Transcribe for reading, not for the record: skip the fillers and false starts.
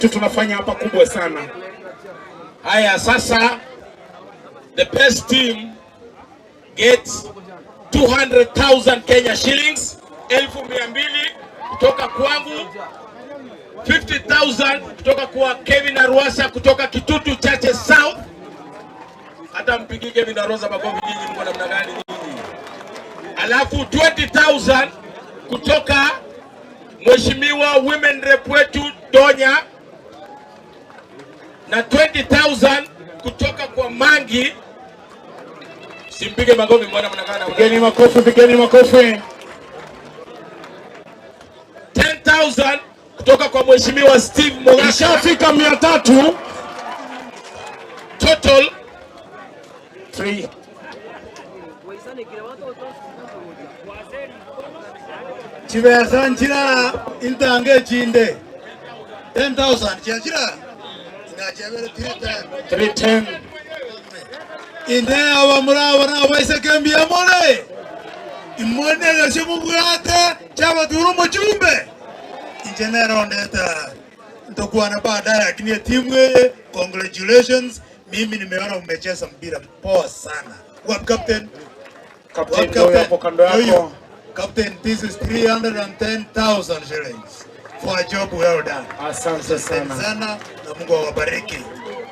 Tunafanya hapa kubwa sana. Haya, sasa the best team gets 200,000 Kenya shillings, 200,000 kutoka kwangu, 50,000 kutoka kwa Kevin Arwasa kutoka Kitutu Chache South. Hata mpigie Kevin Arwasa makofi nyinyi, mko namna gani nyinyi? Alafu 20,000 kutoka Mheshimiwa Women Rep wetu Donya na 20,000 kutoka kwa Mangi. Simpige makofi, mbona mnakaa na Pigeni makofi, pigeni makofi. 10,000 kutoka kwa Mheshimiwa Steve Mogaka. Ishafika 300. Total 3 Chibesa nchira intange chinde 10,000 chiachira inachabere 310. 310. Inde abamura nabaiseke mbiamore imonere mubwate chabatura omochumbe inche nerondeta ntokuana baadaye, lakini timu yeye, congratulations. Mimi nimeona mmecheza mpira poa sana. Wap captain. Captain Wap ndio hapo kando yako. Huyu. Captain, this is 310,000 shillings for a job well done. Asante Asante sana. sana na Mungu awabariki.